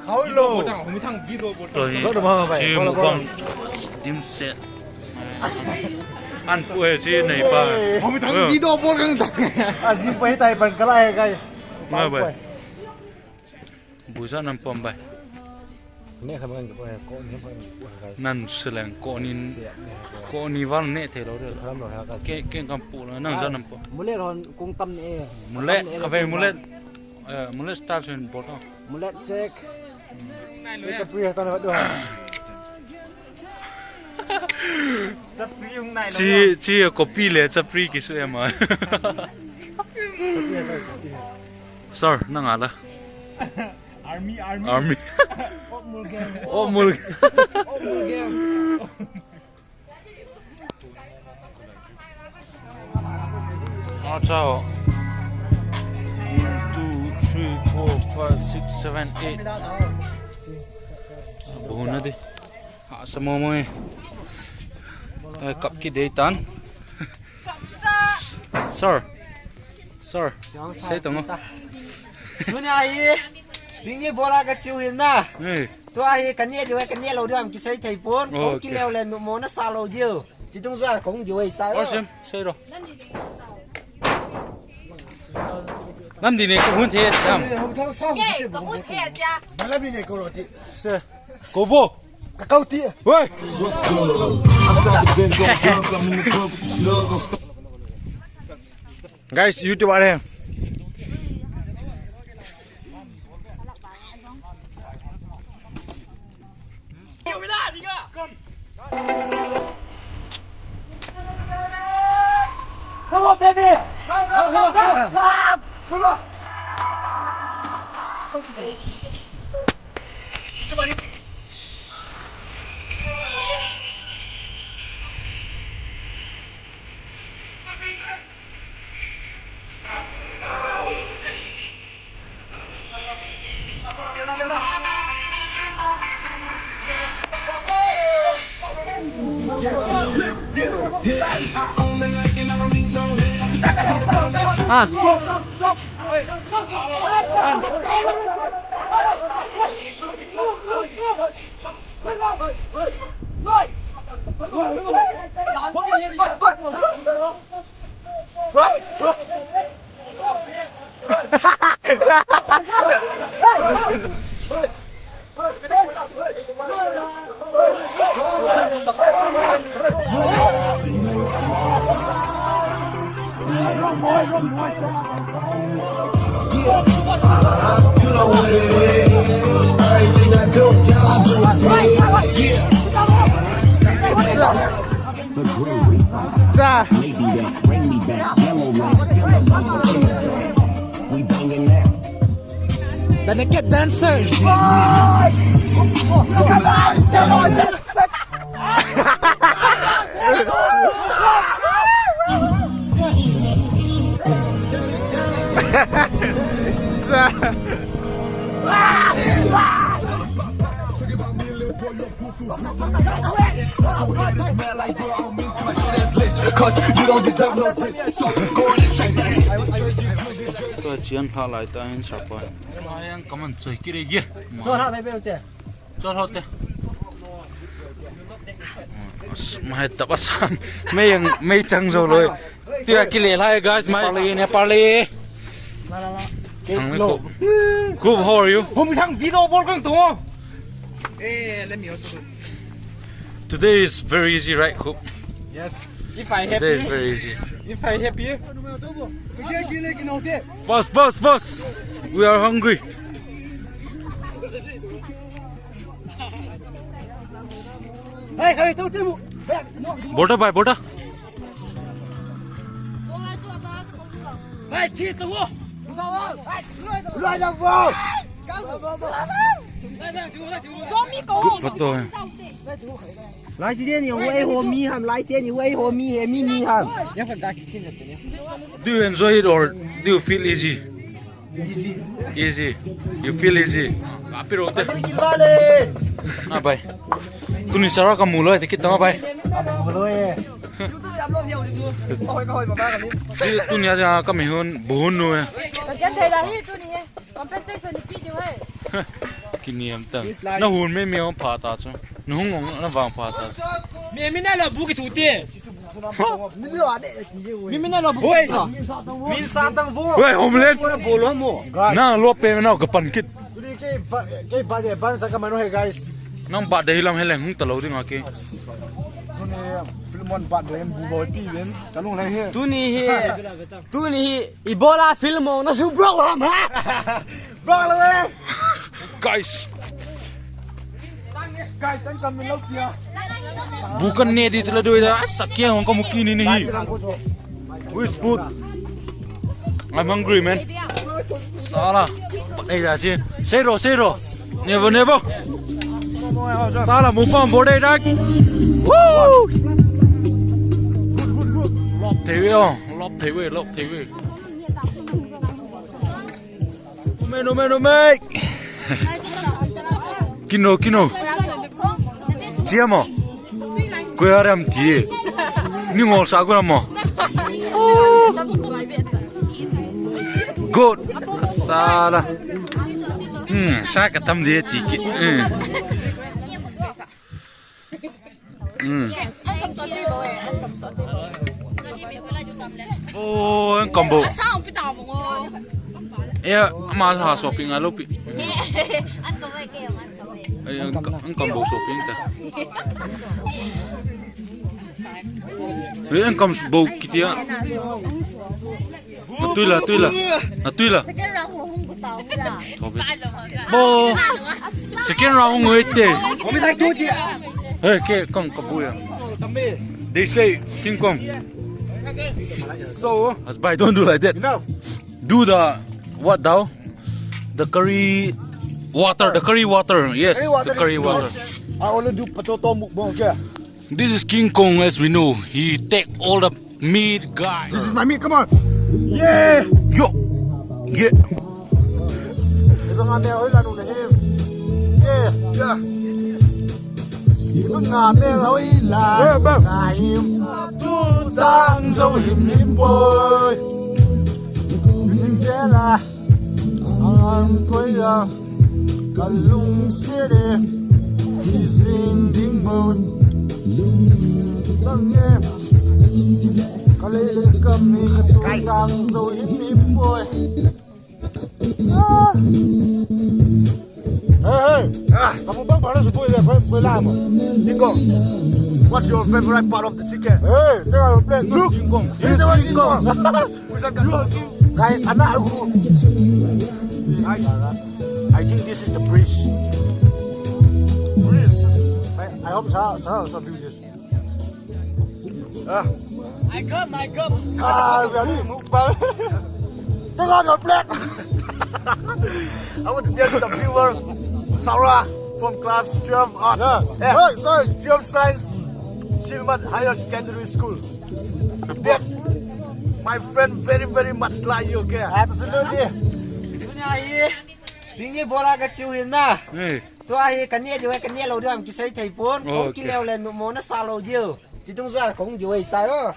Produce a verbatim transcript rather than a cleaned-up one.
Hello. Tua hi, chi mukbang dim set. An pu he chi nei pa. Video bol kang tang. Aji pai tai pan kala he, guys. Ngai bai. Buja nan pom bai. Ne kha ban ko he ko ne ban ko, guys. Nan seleng ko nin. Ko ni val ne thei lou de. Ke, ke kam pu la nan ja nan pom. Mulet hon kung tam ne. Mulet, kave mulet. Eh, mulet start sen bol to. Mulet check. Chapri hatan va do. Chapri hung nai lo. Chi, chi copy le chapri kisu ema. Sir, nang ala. Army, army. Army. Op mul gang. Op mul. Op mul gang. Acha ho. One, two, three, four, five, six, seven, eight. Buhun na di. Ha, sa mo mo eh. Ai, kap ki dei tan. Sir. Sir. Sei tong. Tuni ahi. Bingi bola ka chiu hin na. Eh. Tua hi ka ne diu, ka ne lou diu ham kisei thei pon. Oh, okay. Kong kileu le numo na sa lou diu. Chi dung jua kong diu ei ta. Or sim, sei ro. Nam di ne ka hun the dam. Hung thau sa. Ke, ka hun the ja. Mala bi ne ko ro ti. Se. Ko vo. Ka kau ti. Woi. What's good? Outside the Benz on drums, I'm in the club with the slug. Guys, YouTube आ रहे हैं। Come on, baby! Come, come, come, come! Come on! The Naked Dancers. Tua chian hla lai ta hin sapa. Mai ang kaman choi kire ye. Choi hla mai be te. Choi hla te. Mai tapa san. Mai ang mai chang jo loi. Tia kile lai guys mai. Parley ne parley. Thang me ko. Kup, how are you? Hum thang video bol kang to. Eh, let me also do. Today is very easy, right, Kup? Yes. If I happy. Today is very easy. If I happy. Fast, fast, fast. We are hungry. Bota bhai, bota. Photo hai. Lai teni wei ho mi ham, lai teni wei ho mi he mi mi ham. Do you enjoy it or do you feel easy? Easy. Easy. You feel easy. Api ro te. Na bai. Tuni sara kamu loi te kita ma bai. Kamu loi. Tuni a kami hun buhun nu. Ka ken thei da hi tuni he. Compensation ni pi diu he. Kiniam ta. Na hun me me ong pha ta chu. Na hung ong na vang pha ta chu. Mi, mi na lo bu ki thu te. Mi, mi na lo bu. Hoi. Min sa tang bu. Hoi, Homeland. Ko na bol mo. Na lo pe na ka pan kit. Tuni ke ba, ke ba de ban sa ka mano he, guys. Nang ba de hilam he leng hung ta lo ding a ke. Tuni Philemon ba de bu boy pi ven. Ka lung lai he. Tuni he. Tuni hi Ebola film ong na su bro ham ha. Bro lo eh. Guys. Guys, tan kam min lo pia. Bukan ne di chela doi da. Sakya ong ka muki ni ni hi. Which food? I'm hungry, man. Sala. Ei da si. Zero, zero. Never, never. Sala, mukbang bol dai dak. Woo! Lop thei ve, oh. Lop thei ve, lop thei ve. Numei, numei, numei. Kino, kino. Chia mo. Koi aram ti. Ni ngol sa ko mo. Good. Sala. Hmm, sa ka tam de ti ki. Hmm. Hmm. Oh, ang combo. Eh, ama ha shopping alo pi. Eh, ang, ang combo shopping ta. Eh, ang combo kitia. Atui la, atui la. Atui la. Second round ho hung kutao la. Bo. Second round hung ite. Hey, ke kong kabuya. They say King Kong. So, as by don't do like that. Enough. Do the what thou? The curry water, the curry water. Yes, curry water, the curry water. I only do potato mukbang, okay? This is King Kong, as we know. He take all the meat, guys. This is my meat. Come on. Yeah. Yo. Yeah. Ito nga me hoy la nu na him. Yeah. Yeah. Ito nga me hoy la. Yeah, bam. Na him. Tu tang zo him him boy. Him bela. Ang koya. Kalung sere, sizing ding bon. Bang ye. Kalele kami, guys. Sudang zo him him boy. Ah. Hey, hey. Ah. Kamu bang baru sebut ya, kau, kau lama. King Kong, what's your favorite part of the chicken? Hey, tengok plate. Look. King Kong. Here's the King Kong. Guys, anak aku. Guys, I think this is the bridge. Bridge. I, I hope so, so, so do this. Ah. I come, I come. Ah, we are doing mukbang. Take out your plate. I want to tell the viewer, Sarah from class twelve arts. Yeah. Eh, hey, sorry. Twelve science, Silmat Higher Secondary School. That my friend very, very much like you, okay? Absolutely. Tuni hi, tuni bola ka chiu hin na. Hey. Tua hi ka ne diu, ka ne lou diu, am kisei thei pon. Oh, okay. Kong kileo le numo na sa lou diu. Chitung jua kong diu ei tai o.